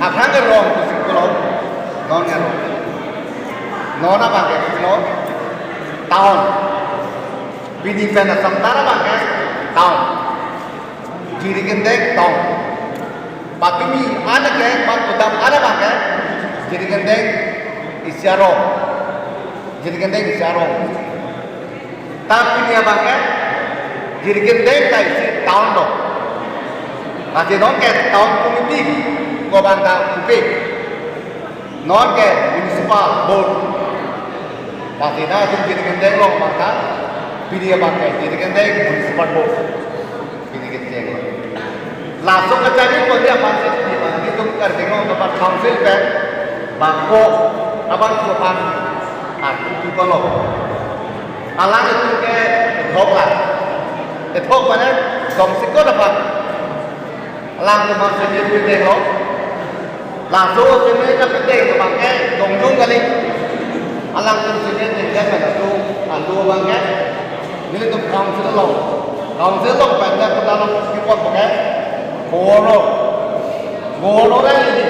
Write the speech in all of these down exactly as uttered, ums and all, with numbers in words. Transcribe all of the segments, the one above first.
Aphrang ke rong pusi pulo, non ke rong. Non abang ke pulo, town. Pini pen asam tara abang ke town. Jirikindeng town. Patumi an ke, pat kudam an abang ke, Jirikindeng isi arong. Jirikindeng isi arong. Ta pini abang ke, Jirikindeng ta isi town lo. Lasi non ke town committee ko abang ta upe. Non ke municipal board. Lasi nangtum Jirikindeng along abang ta, pini abang ke Jirikindeng municipal board. Pini kecheng. Laso kachari pon dia pansit di bang, itum Karbi Anglong Autonomous Council pen bangko abang ko an atu tu kono. Alanglitum ke ethok la. Ethok mane dom sikot abang. Alangtum an senior pideng lo. Laso senior kapideng abang ke jongjong kali. Alangtum senior pideng pen laso alu abang ke. Nelitum council along, council along pen dak kota along kipot pakai governor, governor ai ini,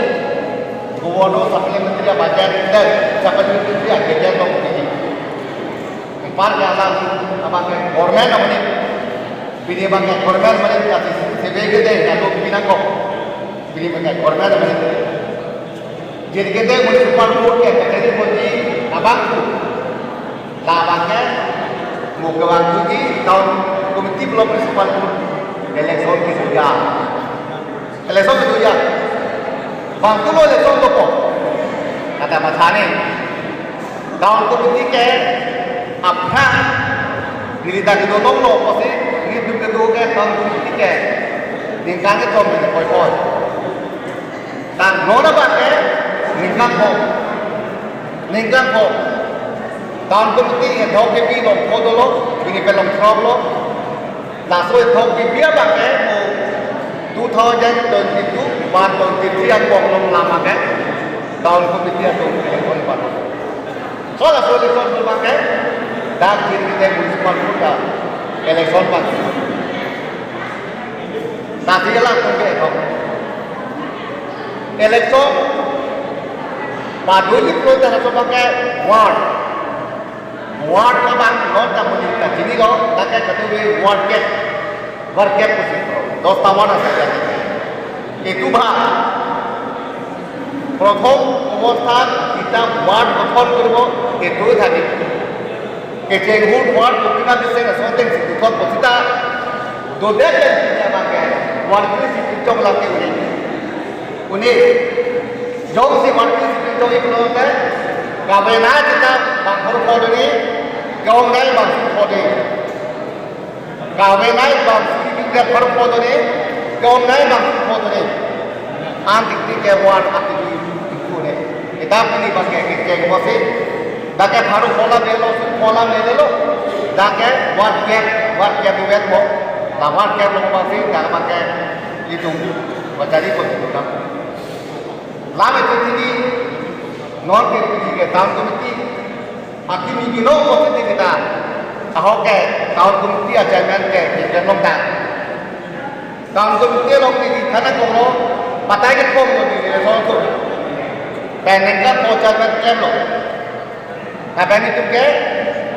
governor, supplementary budget dan supplementary budget along ini. Par ke alang abang ke government amonit, pini abang ke government amonit, kasi sebe gede, lalu pinangkok, pini abang ke government amonit. Jirikindeng municipal board ke kachari ponji abang tu. La abang ke mo kevang tu di town committee belum municipal board election ke sudah. Election ke sudah. Bang tu lo election tu ko. Kata mathane. Town committee ke aphrang neli ta kedo longlo pusi neli dum kedo ke town committee ke ningkan kethom ke poi poi. Tang non abang ke ningkan pho. Ningkan pho. Town committee ethok kebi along pho dolo, pini pen along throk lo. Laso ethok kebi abang ke mo two thousand twenty-two ba twenty-three angbong along lam abang ke town committee atum election pado. So laso election abang ke dak Jirikindeng municipal board ta election pado. Tadi alangtum ke ethok. Election paduli pro ta laso abang ke ward. Ward abang non ta muni ta chinilo, dak ke katubi ward ke, ward ke pusi pro. Dos ta ward ase jadi. Itu bah. Prothom obostha jita ward gothon koribo, itu thani. Kecheng ahut ward kopi ma biseng aso ateng si puthot posita. Dode pen pini abang ke ward kri si pinchong lam ke uni. Uni. Jongsi ward kri si pinchong iklo te. Kavenai kita bang hor pho duni. Kavenai bang si pho duni. Kavenai bang si bikret hor pho duni. Kavenai bang si pho duni. Antik ti ke ward ati di ikune. Kita pini abang ke kecheng mosi. Dak ke pharo phola melo, si phola melo. Dak ke ward gap, ward gap wet mo. La ward gap lo bang si, dak abang ke itum bachari ko itum dam. Lam itu tini non ke tini ke town committee. Aki mi bino ko tini kita. Ahok ke town committee a chairman ke, ke long ta. Town committee along neli thana konglo, patai ke konglo neli result ko. Pen ningkan pho chairman klemlo. Lapen itum ke,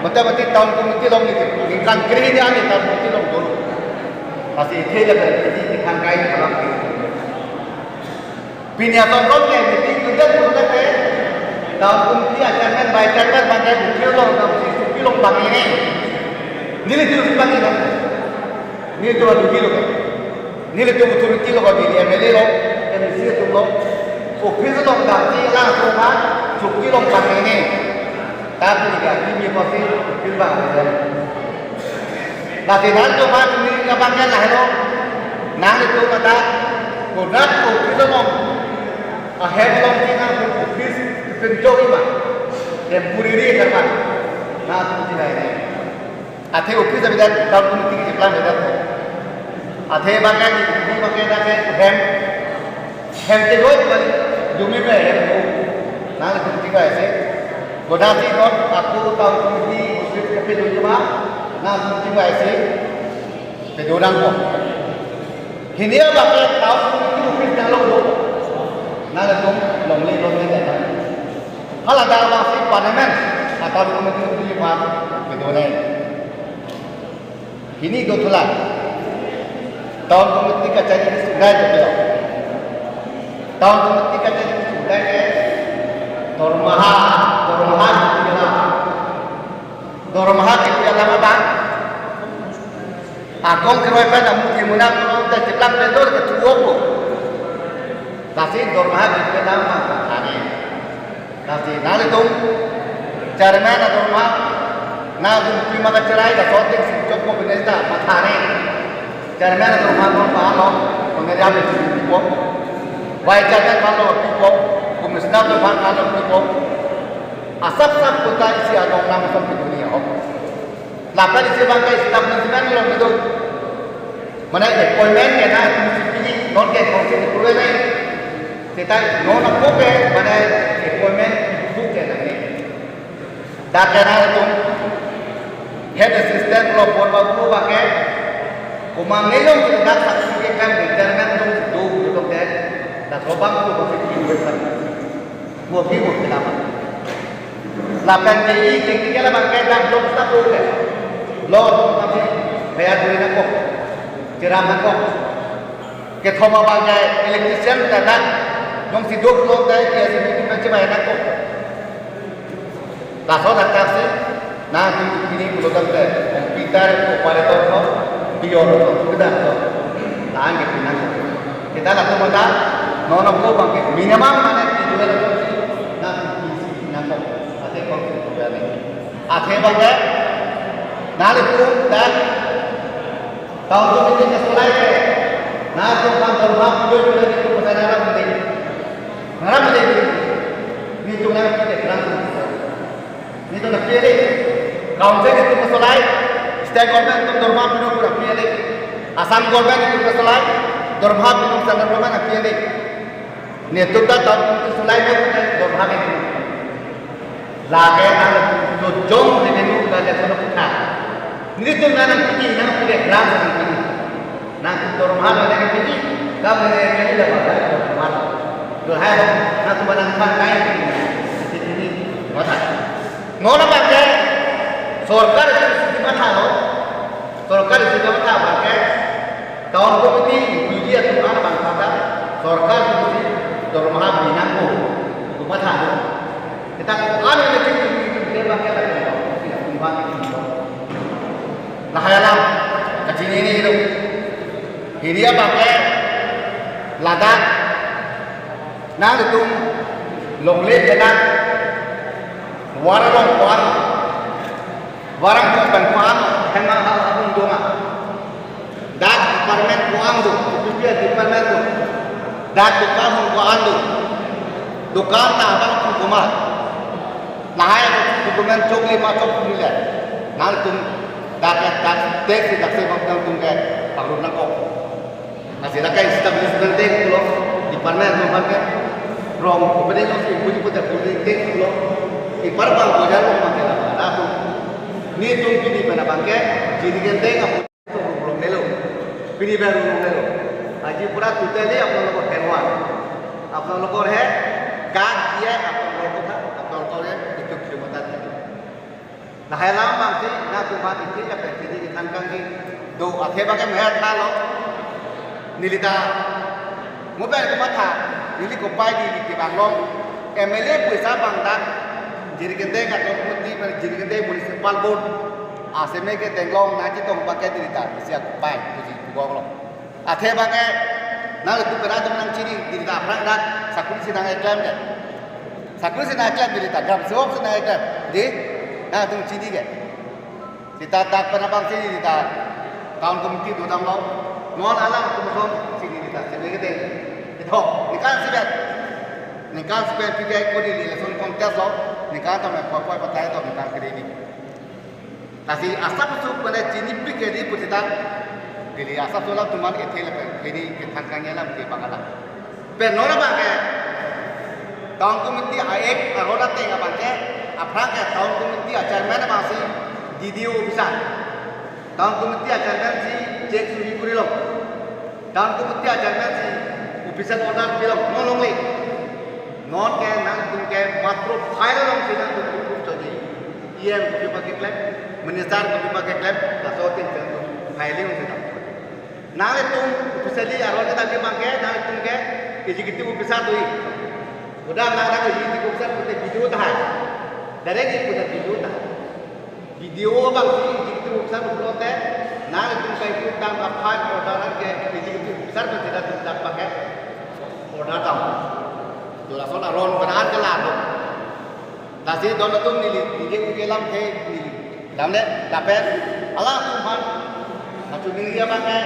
mata mati town committee along neli, ningkan kre hini ani town committee along dolo. Lasi ithe le pen neli kethang kai alam ke. Pini atum ke meeting tu dan tu ke. Town committee a chairman, vice chairman abang ke bukir along, town si supi along bang ini. Neli tu supi bang ini. Nelitum adugi lo. Nelitum authority lo, neli M L A lo, M A C atum lo. Office along damsi langsung ma chowki along pangmene. Tapi neli kimi pasti office abang ada. Lasi nangtum ma chini abang ke lahelo. Nangtum kata kodak office along. Ahem along si nangtum office pinchoi ma. Temporary ke ma. Nangtum chini ini. Athe office avedet, town committee keplang avedet. Athe bangke, di bangke dak ke hem, hem ke loi bang, dumi me hem ko. Nangtum chingvai ase. Godasi non ako town committee office kepe dun ma, nangtum chingvai ase. Pedorang ko. Hini abangke town committee office nanglo do. Nanglitum longle longle dai. Hala dak abang si parliament, a town committee di pa kedo nai. Hini do thula. Town committee kachari ke sudai do pelo. Town committee kachari ke sudai ke dormaha, dormaha di pela. Dormaha ke pela ma bang. Akong keroi pen amu di muna ko ta chiplang pen dor ke tuo ko. Lasi dormaha ke pela ma bang ani. Lasi nanglitum chairman a dormaha, na dum pi ma kacherai, laso atik si chok ko bines ta mathane. Chairman a dormaha ko pa lo, pengeriam si pipo. Vice chairman pa lo pipo, commissioner dormaha pa lo pipo. Asap sap kota isi adong nang som pipo ni ho. Lapen isi abang ke establishment lo gitu. Mane appointment ke na isi pini non ke kongsi di purwe nai. Seta non ako ke mane appointment book ke nang ni. Dak ke nanglitum head assistant lo por ba guru ba ke. Kumang ngejong si dak saksi ke kan chairman tum do gitu ke. Dak robang tu ko si purwe sa. Mo pi mo kenapa? Lapen ke i ke ke la bang ke dak blok stop ke. Lo kami bayar duri nangkok. Jeram nangkok. Kethom abang ke electrician ta dak jongsi dok lo ta ke si miti pen chebai nangkok. Laso dak dak si nangtum pini pulo dam te computer operator ko, pior ko, kedam ko. Nang ke pinang. Kita latum ada nono ko bang ke minimum mane ki dua ratus si nang isi nangkok. Ate kok si dua ni. Ate bang ke nanglitum dak town committee kesolai ke. Nangtum kan dorma dua dua ni ko pasal nang mati. Nang mati. Ni tu nang kita kerang. Ni tu na P L A. Council itu kesolai. State government tu dorma pinu pura P L A. Assam government itu kesolai. Dorma pinu central government na P L A. Ni tu ta town itu solai ni tu dorma pinu. Lake nang tu jong ni tu ka le sono kutha. Ni tu nang nang piti nang pura kelang nang piti. Nang dorma lo nang pini, kam nang pini la ba dorma. Do hai nang tu nang pan kai pini. Pini mata. Nono bang ke sorkar itu sisi mata lo. Sorkar itu sisi mata bang ke. Town committee, P G atau anak bangsa ta, sorkar itu sisi dorma binang ko. Itu mata lo. Kita ko anu ni kita bang ke tak ko. Kita bang ke. Lahai alam kachinine itu. Hiri abang ke ladak nangtum longle ke dak warung kuan, warung kuan kuan hema hal abang doma. Dak department kuan do, P P P department do. Dak dukan kuan do. Dukan ta abang tu kumar. Lahai dukan chokle ma chok nile. Nangtum dak dak tek si dak se bang nangtum ke pangrum nangkok. Masih dak establishment deng pulo, department no kan ke. Rong company no si puji puta building deng pulo. Ipar bang bojar no kan ke la. Nangtum ni tum pini pen abang ke, jini ke deng apu. Belum melo. Pini baru melo. Aji pura totally apnalok henwa. Apnalok he gag ye apnalok tha, apnalok ye itu kilometer. Lahai alam bang si nangtum bang isi la pen sini di thankang di do athe bang ke mehat tha lo. Neli ta mobile ke matha, neli kopai di di bang long. M L A poisa bang dak. Jirikindeng ka tong putih pen Jirikindeng municipal board. Aseme ke tenglong nangchetong bang ke neli ta isi akopai puji pugong lo. Athe bang ke nangtum pen atum nangchini neli ta aphrang dak sakuri si nangkeklem ke. Sakuri si nangkeklem neli ta, gram sewok si nangkeklem. Di nangtum chini ke. Seta dak pen abang si neli ta town committee dodam lo. Non alam atum som si neli ta sebe ke deng. Ithok, ningkan sibet. Ningkan sibet pi ke ko neli election contest lo. Ningkan ta me poi poi patai to ningkan ke neli. Lasi asap sup pen chinipik ke di pusita. Neli asap sup alam tuman ethe le pen, neli kethan kangni alam ke bang alam. Pen non abang ke town committee a-act arona teng abang ke, aphrang ke town committee a-chairman abang si D D O officer. Town committee a-chairman si check suri kuri lo. Town committee a-chairman si officer order pilo, non longle. Non ke nangtum ke matro file along si nangtum hukum chodi. E M kopi pakeklem, minister kopi pakeklem, laso tin nangtum filing along si nangtum. Nanglitum officially aron kedam abang ke, nanglitum ke executive officer do-i. Udah nang nang executive officer pute B D O tahai. Direct pute B D O tahai. B D O abang si executive officer pulote, nanglitum kaitu tang aphan order ke executive officer pen sida tum dak pakai order tang. Dola son aron benar ke lado. Lasi don atum neli, neli ke lam ke neli. Damde, lapen, alangtum aphan, achu neli abang ke,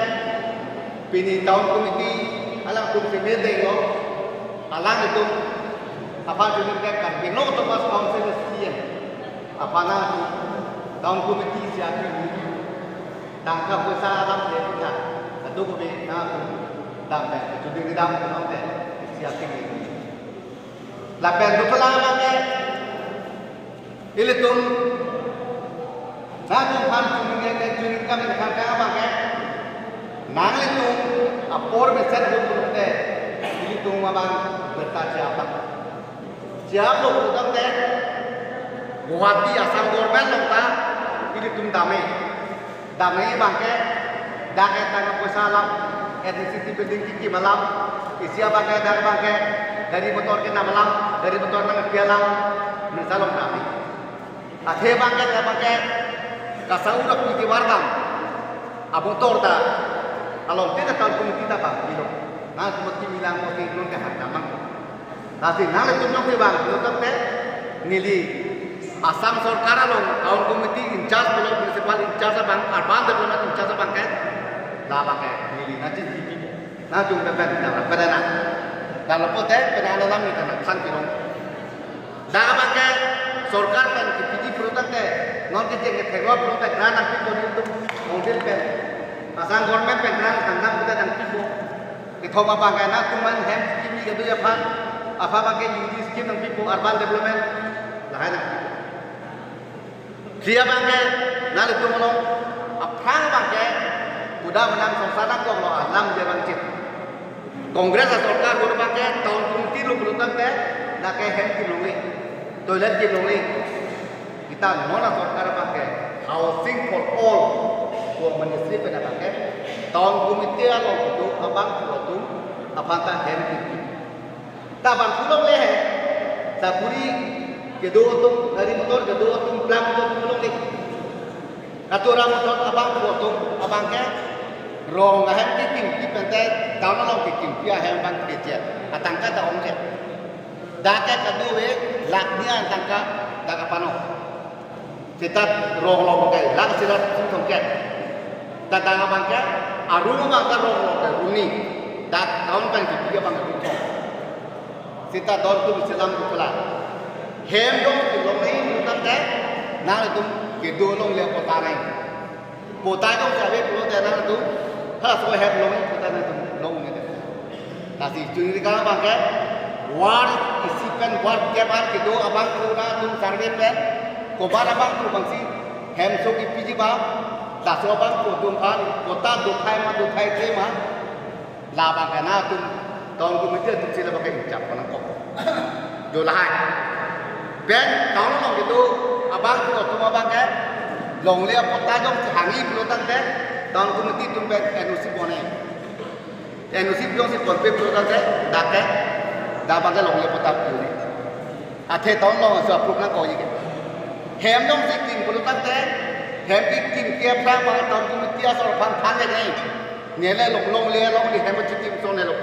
pini town committee, alangtum si meeting lo, alangtum, aphan chuning ke Karbi Anglong Autonomous Council C E M. Aphan town committee si api tangka poisa alam dia kita. Adu ko be na dam be, chuning dam ko te si api. Lapen dupala abang ke, ilitum, nangtum aphan chuning ke, chuning kami tangka abang ke, nanglitum apor mesen dum dum te, ilitum abang berta siapa. Siap lo pulote Guwahati Assam government along ta ilitum dame. Dame abang ke, dak ke tangka poisa alam, ethnicity building kekim alam, isi abang ke, dak abang ke, gari motor kenam alam, gari motor nangpi alam, mesa along dame. Athe abang ke, abang ke, kasa urak piti wardam. Abang tor ta, along tita town committee ta bang, bilo. Nang committee milang mo ke, non ke hak damang. Lasi nanglitum nong ke bang, bilo tangte, neli Assam sorkar along, town committee in charge, pulo municipal in charge abang, urban development in charge abang ke, la abang ke, neli, nangji, nangtum pen, pen, pen, pen, na. Kalau pote, pen, alam ni, tangtang, tangtang, tangtang. Dak abang ke sorkar pen kepiji pulo tangte, non kecheng kethek lo pulo tangte grant nangpipo nelitum, Council pen, Assam government pen grant tangtang pulo tangte nangpipo. Kethom abang ke nangtum aphan hem scheme ni kedo aphan, aphan abang ke U D scheme nangpipo, urban development, lahai nangpipo. Kri abang ke, nanglitum along, aphrang abang ke, kuda menang songsar nangkok lo alam dia bang chip. Congress asorkar ahut abang ke, town committee lo pulo tangte, dak ke hem kim longle, toilet kim longle. Kita non asorkar abang ke, housing for all, ko ministry pen abang ke, town committee along kedo abang pulo atum, aphan ta hem kim. Ta bang kelongle he. Sakuri kedo atum, gari motor kedo atum, plak kedo atum kelongle. Katura motor abang pu atum, abang ke rong ahem kekimpi pen te, town along kekimpi ahem abang kechet. Atangka ta ongchet. Dak ke kadokave lakh ni an tangka dak apano. Seta rong lo abang ke, lakh seta sum songket. Dak dak abang ke, arum abang ke rong lo ke, runi. Dak town pen kepi abang ke rung thong. Seta don atum selam dupala. Hem dong si longle pulo tangte, nanglitum kedo longle patta nang. Patta dong si ave pulote nanglitum, halaso hem longle patta nangtum longle. Lasi chuning kali abang ke, ward isi pen ward kep-an kedo abang pu nangtum survey pen, komat abang pu abang si hem so kepiji abang, laso abang pu atum aphan, patta dothai ma dothaithe ma, la abang ke nangtum, town committee atum si la abang ke inchap nangkok. Do lahai. Pen town along kedo abang pu atum abang ke, longle apatta jongsi hangji pulo tangte, town committee atum pen N O C bone. N O C jongsi ponpe pulo tangte, dak ke, dak abang ke longle apatta pu-un-e. Athe town along so approve nangkokji ke. Hem jongsi kim pulo tangte, hem kekimpi aphrang abang town committee asor aphan than le nai. Nele long longle longle hem chikim son nelo.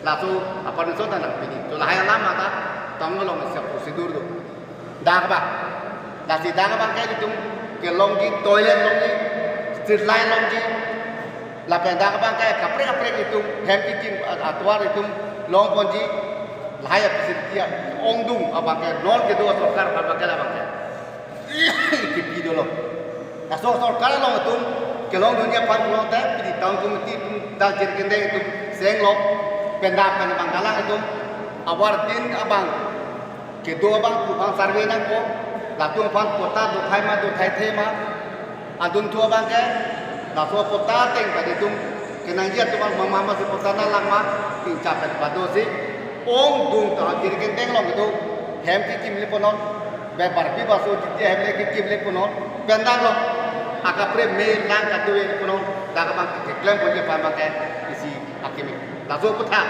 Laso aphan so ta nangpiji. To lahai alam mata town along isi procedure do. Dak abang. Lasi dak abang ke itum kelongji, toilet longji, street light longji. Lapen dak abang ke kaprek kaprek itum hem kekim atovar itum longponji. Lahai apisi kia ongdung abang ke non kedo asorkar abang ke la abang ke. Kepi dolo. Laso sorkar along atum kelongdunji aphan pulote, pini town committee atum ta jirkende atum senglo, pendak pen abang galang atum, awartin abang kedo abang pu abang survey nangpo, latum aphan patta dothai ma dothaithe ma, adunthu abang ke, laso patta ateng pen itum kenangji atum aphan mama mama si patta nanglang ma, inchap pen pado si, Ongdung ta kiri kenteng along kedo hem kekim le ponon, bebar pi baso jiti hem le kekim le ponon, pen dak lo akaprek me lang kado le ponon, dak abang keklem pon ke phan abang ke isi akimi. Laso aphuthak